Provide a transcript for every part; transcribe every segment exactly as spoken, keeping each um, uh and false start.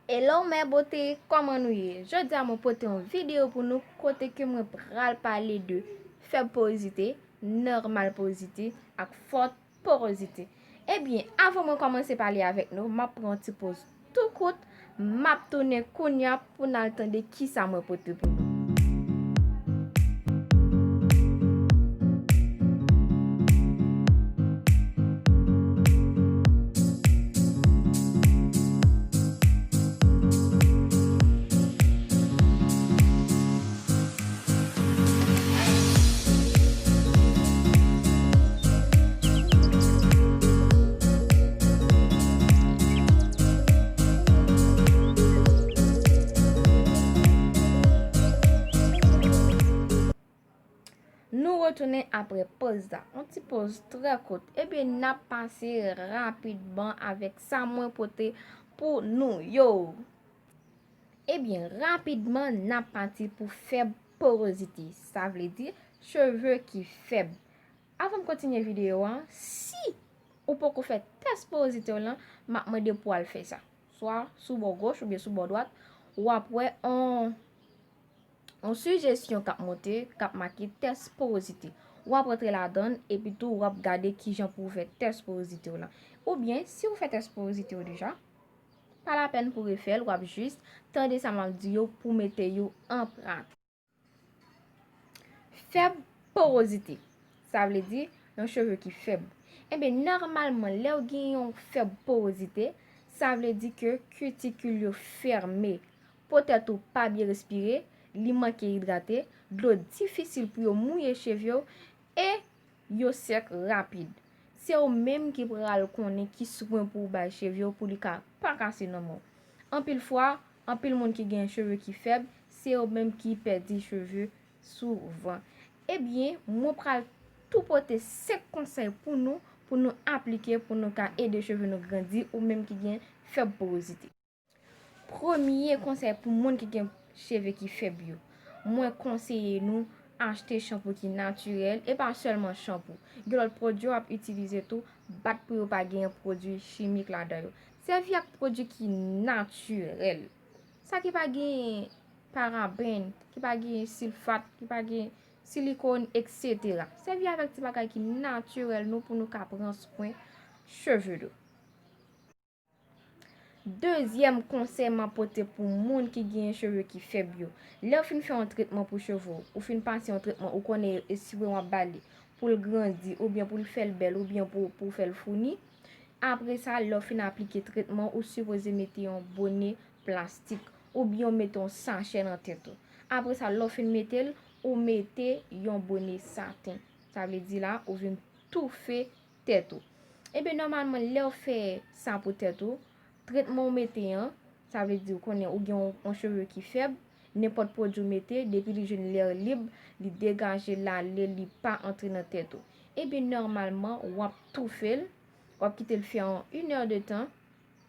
Hello mè bote, kòman nou ye? Jodi a mwen pote yon videyo pou nou kote ke mwen pral pale de fèb porozite, nòmal porozite ak fòt porozite. Ebyen, avan mwen kòmanse pale avèk nou, m ap pran yon ti poz tou kout, m ap tounen kounya pou n al tande kisa mwen pote pou nou. Nou retounen apre poz la. Yon ti poz trè kout. Ebyen, n ap pase rapidman avèk sa mwen pote pou nou yo. Ebyen, rapidman, n ap pati pou fèb porozite. Sa vle di, cheve ki fèb. Avan m kontinye videyo a, si ou poko fè tès porozite w lan, m ap mande pou w al fè sa. Swa sou bò goch oubyen sou bò dwat, w ap wè on, on sijesyon k ap monte, k ap make tès porozite. W ap rantre ladan l, epi tou w ap gade kijan pou w fè tès porozite w lan. Oubyen, si w fè tès porozite w deja, pa lapèn pou w refè l, w ap jis tande sa m ap di yo pou w mete yo an pratik. Fèb porozite, sa vle di yon cheve ki fèb. Ebyen, nòmalman, lè w gen yon fèb porozite, sa vle di ke kitikil yo fèmen. Po tèt ou pa byen respire, li manke idrate, dlo difisil pou yo mouye cheve w, e yo sèk rapid. Se ou menm ki pral konnen ki swen pou w bay cheve w pou li ka pa kase nan men w. Anpil fwa, anpil moun ki gen cheve ki fèb, se yo menm ki pèdi cheve souvan. Ebyen, mwen pral tou pote senk konsèy pou nou, pou nou aplike, pou nou ka ede cheve nou grandi, ou menm ki gen fèb porozite. Premye konsèy pou moun ki gen cheve ki fèb yo. Mwen konseye nou achte chanpou ki natirèl e pa sèlman chanpou. Gen lòt pwodui w ap itilize tou, bat pou yo pa gen pwodui chimik ladan yo. Sèvi ak pwodui ki natirèl. Sa ki pa gen paraben, ki pa gen silfat, ki pa gen silikòn, etsetera. Sèvi avèk ti bagay ki natirèl nou pou nou ka pran swen cheve nou. Dezyèm konsèy m ap pote pou moun ki gen cheve ki fèb yo. Lè w fin fè yon tretman pou cheve w, ou fin pase yon tretman, ou konnen espre w ap ba li pou l grandi, oubyen pou l fè l bèl, oubyen pou, pou w fè l founi. Apre sa, lè w fin aplike tretman, ou sipoze mete yon bone plastik, oubyen w mete yon sachè nan tèt ou. Apre sa, lè w fin mete l, ou mete yon bone saten. Sa vle di la, ou vin toufe tèt ou. Ebyen, nòmalman, lè w fè sa pou tèt ou, tretman w mete an, sa vle di ou konnen ou gen yon, yon cheve ki fèb, nenpòt pwodui w mete, depi li jwenn lè lib, li degaje l ale, li pa antre nan tèt ou. Ebyen, nòmalman, w ap toufe l, w ap kite l fè yon inè de tan,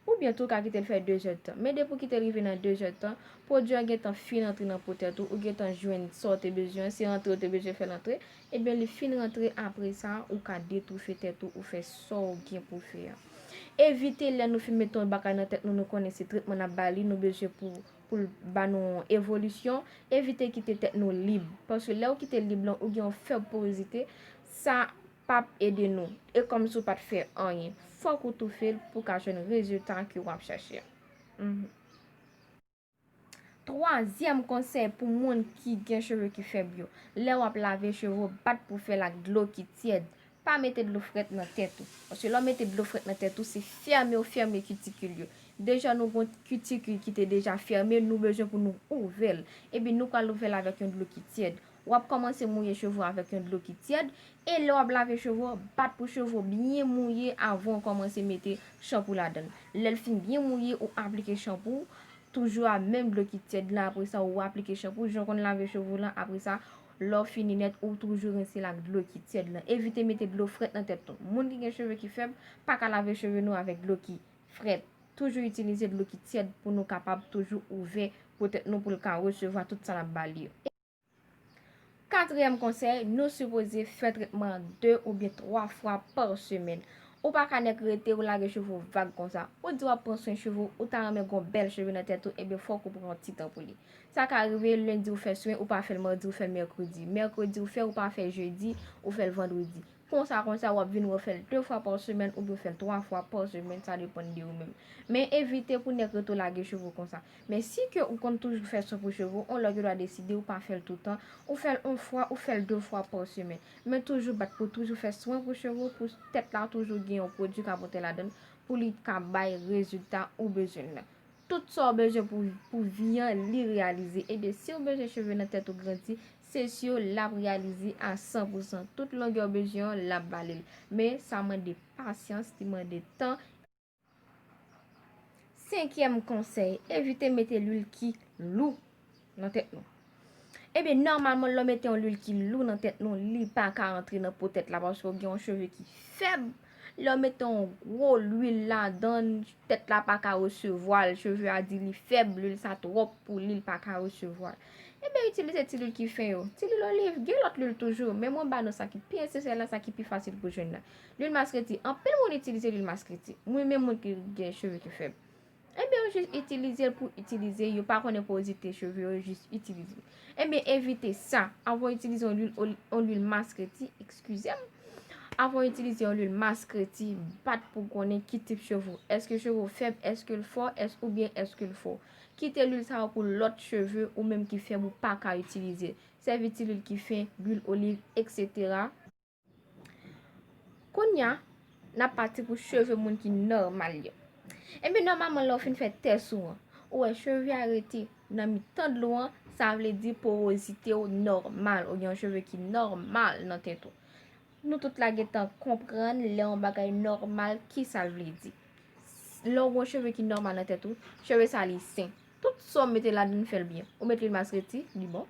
oubyen tou w ka kite l fè de zè d tan. Men depi w kite l rive nan de zè d tan, pwodui a gentan fin antre nan po tèt ou, ou gentan jwenn sa w te bezwen, se rantre w te bezwen fè l antre, ebyen li fin rantre, apre sa, ou ka detoufe tèt ou, ou fè sa w gen pou fè a. Evite lè nou fin mete yon bagay nan tèt nou, nou konnen se tretman n ap ba li, nou bezwen pou, pou l ba nou yon evolisyon, evite kite tèt nou lib. Paske lè w kite l lib lan, ou gen yon fèb porozite, sa p ap ede nou. E kòmsi w pa t fè anyen. Fòk ou toufe l pou w ka jwenn rezilta ke w ap chache a. Mhm. Twazyèm konsèy pou moun ki gen cheve ki fèb yo. Lè w ap lave cheve w, bat pou fè l ak dlo ki tyèd. Pa mete dlo frèt nan tèt ou. Paske lè w mete dlo frèt nan tèt ou, se fèmen w fèmen kitikil yo. Deja nou gen yon kitikil ki te deja fèmen, nou bezwen pou nou ouvè l. Ebyen nou pral ouvè l avèk yon dlo ki tyèd. W ap kòmanse mouye cheve w avèk yon dlo ki tyèd, e lè w ap lave cheve w, bat pou cheve w byen mouye avan w kòmanse mete chanpou ladan l. Lè l fin byen mouye, ou aplike chanpou, toujou a menm dlo ki tyèd lan, apre sa ou aplike chanpou, jan w konn lave cheve w lan, apre sa, lè w fini nèt, ou toujou rense l ak dlo ki tyèd lan. Evite mete dlo frèt nan tèt nou. Moun ki gen cheve ki fèb, pa ka lave cheve nou avèk dlo ki frèt. Toujou itilize dlo ki tyèd pou nou kapab toujou ouvè po tèt nou pou l ka resevwa tout sa n ap ba li yo. Katriyèm konsèy, nou sipoze fè tretman de oubyen twa fwa pa semèn. Ou pa ka nèk rete ou lage cheve w vag konsa. Ou di w ap pran swen cheve w, ou ta renmen gen yon bèl cheve nan tèt ou, ebyen fòk ou pran yon ti tan pou li. Sa ka rive lendi ou fè swen, ou pa fè l madi, ou fè l mèkredi. Mèkredi ou fè, ou pa fè jedi, ou fè l vandredi. Konsa, konsa, w ap vin refè l de fwa pa semèn oubyen w fè l twa fwa pa semèn, sa depann de ou menm. Men evite pou nèk rete w lage cheve w konsa. Men si ke ou konn toujou fè swen pou cheve w, yon lè ou gendwa deside ou pa fè l toutan, ou fè l yon fwa, ou fè l de fwa pa semèn. Men toujou bat pou toujou fè swen pou cheve w, pou tèt la toujou gen yon pwodui k ap antre ladan l pou li ka bay rezilta ou bezwen l lan. Tout sa w bezwen pou, pou vi an, li reyalize. Ebyen, si w bezwen cheve nan tèt ou grandi, se si l ap reyalize a san pou san. Tout longè w bezwen an, l ap ba li l. Men, sa mande pasyans, li mande tan. Senkyèm konsèy, evite mete lwil ki lou nan tèt nou. Ebyen, nòmalman, lè w mete yon lwil ki lou nan tèt nou, li pa ka antre nan po tèt la, paske w gen yon cheve ki fèb. Lè w mete yon gwo lwil ladan l, tèt la pa ka resevwa l, cheve a di li fèb, lwil sa twòp pou li, li pa ka resevwa l. Ebyen, itilize ti lwil ki fen yo. Ti lwil oliv, gen lòt lwil toujou, men mwen ba nou sa ki pi esansyèl la, sa ki pi fasil pou jwenn nan. Lwil maskreti, anpil moun itilize lwil maskreti. Mwen menm moun ki gen cheve ki fèb. Ebyen, ou jis itilize l pou itilize, yo pa konnen porozite cheve yo, yo jis itilize l. Ebyen, evite sa. Avan w itilize yon lwil oli-, yon lwil maskreti, eskize m. Avan w itilize yon lwil maskreti, bat pou konnen ki tip cheve w. Èske cheve w fèb, èske l fò, èske, oubyen èske l fò. Kite lwil sa yo pou lòt cheve ou menm ki fèb ou pa ka itilize. Sèvi ti lwil ki fen, lwil oliv, etsetera. Kounye a, n ap pati pou cheve moun ki nòmal yo. Ebyen, nòmalman, lè w fin fè tès ou an, ou wè cheve a rete nan mitan dlo an, sa vle di porozite w nòmal, ou gen yon cheve ki nòmal nan tèt ou. Nou tout la gentan konprann lè yon bagay nòmal, ki sa l vle di. Lè w gen yon cheve ki nòmal nan tèt ou, cheve sa li sen. Tout sa w mete ladan l fè l byen. Ou met lwil maskreti, li bon.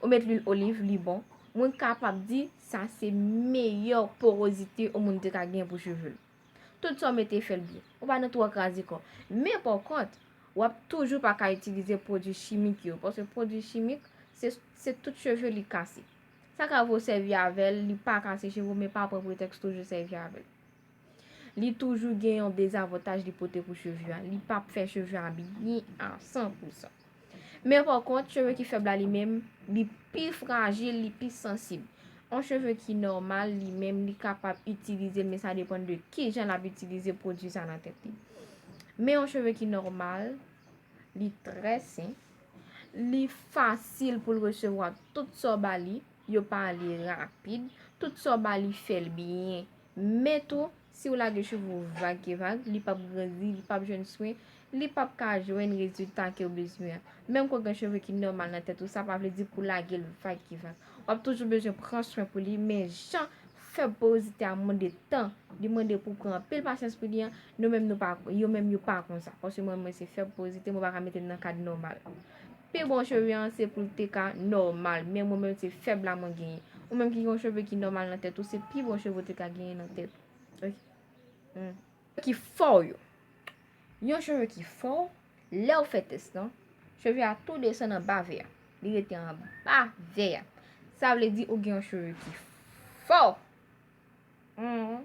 Ou met lwil oliv, li bon. Mwen kapab di, sa se meyè porozite yon moun te ka gen pou cheve l. Tout sa w mete fè l byen. Ou pa nan twò kraze kò. Men pa kont, w ap toujou pa ka itilize pwodui chimik yo. Paske pwodui chimik, se, se tout cheve li kase. Sa ka rive w sèvi avè l, li pa kase cheve w, men pa pran pretèks toujou sèvi avè l. Li toujou gen yon dezavantaj li pote pou cheve a. Li p ap fè cheve a byen a san pou san. Men pa kont, cheve ki fèb la li menm, li pi frajil, li pi sansib. Yon cheve ki nòmal, li menm, li kapab itilize l, men sa depann de kijan l ap itilize pwodui sa nan tèt li. Men yon cheve ki nòmal, li trè sen, li fasil pou l resevwa tout sa w ba li, yo pa ale rapid, tout sa w ba li fè l byen. Men tou, si w lage cheve w vag ki vag, li p ap grandi, li p ap jwenn swen, li p ap ka jwenn rezilta ke w bezwen an. Menm ke w gen cheve ki nòmal nan tèt ou, sa pa vle di pou w lage l vag ki vag. W ap toujou bezwen pran swen pou li, men jan fèb porozite a mande tan, li mande pou w pran anpil pasyans pou li an, nou menm nou pa, yo menm yo pa konsa. Paske mwen, mwen se fèb porozite, mwen pa ka mete l nan kad nòmal. Pi bon cheve an se pou l te ka nòmal, men mwen menm se fèb la mwen genyen. Ou menm ki gen yon cheve ki nòmal nan tèt ou, se pi bon cheve ou te ka genyen nan tèt ou. Ok. Hmm. Ki fò yo. Yon cheve ki fò, lè w fè tès lan, cheve a tou desann anba vè a. Li rete anba vè a. Sa vle di ou gen yon cheve ki fò. Mhm.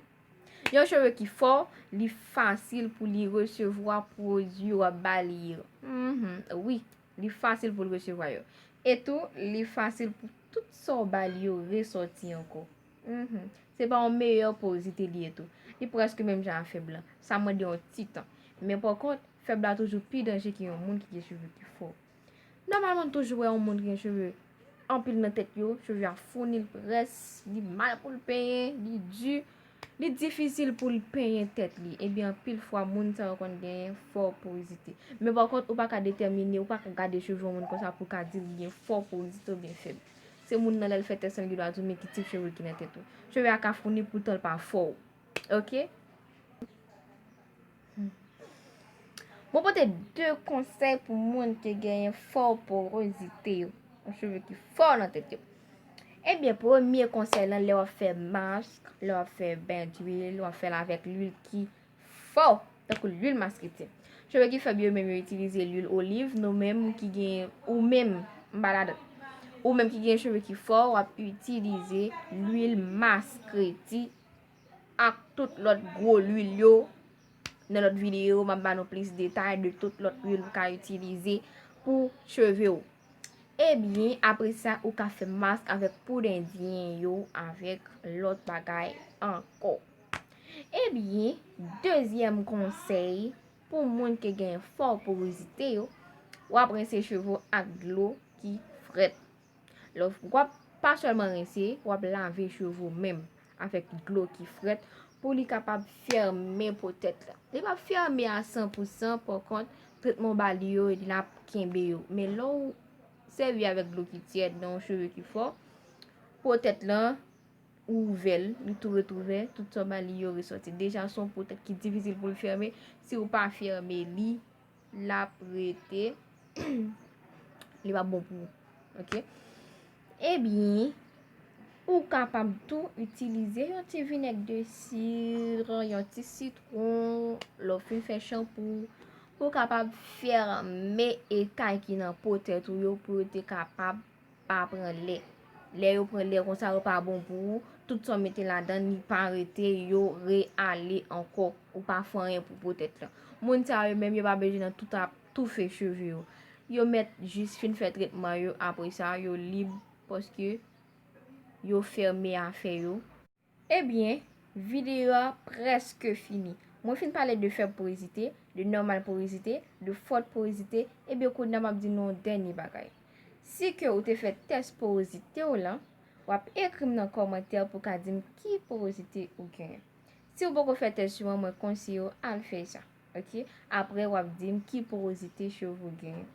Yon cheve ki fò, li fasil pou li resevwa pwodui w ap ba li yo. Mhm. Wi, li fasil pou l resevwa yo. E tou, li fasil pou tout sa w ba li yo resòti ankò. Mhm. Se pa yon meyè porozite li ye tou. Li prèske menm jan a fèb lan. Sa mande yon ti tan. Men pa kont, fèb la toujou pi danje ke yon moun ki gen cheve ki fò. Nòmalman, n toujou wè yon moun ki gen cheve anpil nan tèt yo, cheve a founi, l près, li mal pou l penyen, li di, li difisil pou l penyen tèt li. Ebyen, anpil fwa, moun sa yo konn genyen fò porozite. Men pa kont, ou pa ka detèmine, ou pa ka gade cheve yon moun konsa pou w ka di l gen fò porozite oubyen fèb. Se moun nan, lè l fè tès lan, li gendwa di w men ki tip cheve ki nan tèt ou. Cheve a ka founi, poutan l pa fò. Ok? Hmm. Mwen pote de konsèy pou moun ki genyen fò porozite yo, yon cheve ki fò nan tèt yo. Ebyen, premye konsèy lan, lè w ap fè mask, lè w ap fè ben dwil, w ap fè l avèk lwil ki fò, tankou lwil maskreti. Cheve ki fèb yo menm yo itilize lwil oliv, nou menm ki gen, ou menm, m pa ladan. Ou menm ki gen cheve ki fò, w ap itilize lwil maskreti. ak tout lòt gwo lwil yo. Nan lòt videyo, m ap ba nou plis detay de tout lòt lwil ou ka itilize pou cheve w. Ebyen, apre sa, ou ka fè mask avèk poud endyen yo, avèk lòt bagay ankò. Ebyen, dezyèm konsèy, pou moun ki gen fò porozite yo, w ap rense cheve w ak dlo ki frèt. Lè w ap pa sèlman rense, w ap lave cheve w menm avèk dlo ki frèt pou li kapab fèmen po tèt la. Li p ap fèmen a san pou san, pa kont, tretman w ba li yo, l ap kenbe yo. Men lè w sèvi avèk dlo ki tyèd nan yon cheve ki fò, po tèt lan, ou ouvè l, li tou ret ouvè, tout sa w ba li yo resòti. Deja, se yon po tèt ki difisil pou l fèmen. Si w pa fèmen li, l ap rete, li p ap bon pou ou. Oke? Ebyen, ou kapab tou itilize yon ti vinèg de sid, yon ti sitwon, lè w fin fè chanpou, pou w kapab fèmen ekay ki nan po tèt ou yo, pou yo te kapab pa pran lè. Lè yo pran lè konsa, yo pa bon pou ou. Tout sa w mete ladan, li pa rete, yo reale ankò. Ou pa fè anyen pou po tèt lan. Moun sa yo menm, yo pa bezwen nan tout ap toufe cheve yo. Yo mèt jis fin fè tretman yo, apre sa, yo lib paske yo fèmen afè yo. Ebyen, videyo a prèske fini. Mwen fin pale de fèb porozite, de nòmal porozite, de fòt porozite, ebyen kounye a m ap di nou yon dènye bagay. Si ke ou te fè tès porozite w lan, w ap ekri m nan kòmantè pou w ka di m ki porozite ou genyen. Si w poko fè tès yo an, mwen konseye w al fè sa. Oke? Apre, w ap di m ki porozite cheve w genyen.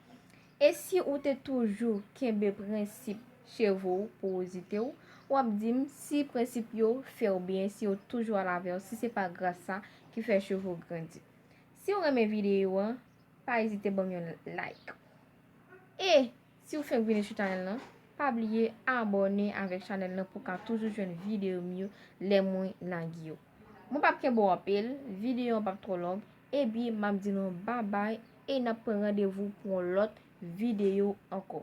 E si ou te toujou kenbe prensip cheve w, porozite w, w ap di m si prensip yo fè w byen, si yo toujou al avè w, si se pa gras sa ki fè cheve w grandi. Si w renmen videyo an, pa ezite ban m yon like. E si w fenk vini sou chanèl lan, pa bliye abòne avèk chanèl lan pou w ka toujou jwenn videyo m yo lè mwen lage yo. Mwen p ap kenbe w anpil, videyo an p ap twò long, epi m ap di nou babay e n ap pran randevou pou yon lòt videyo ankò.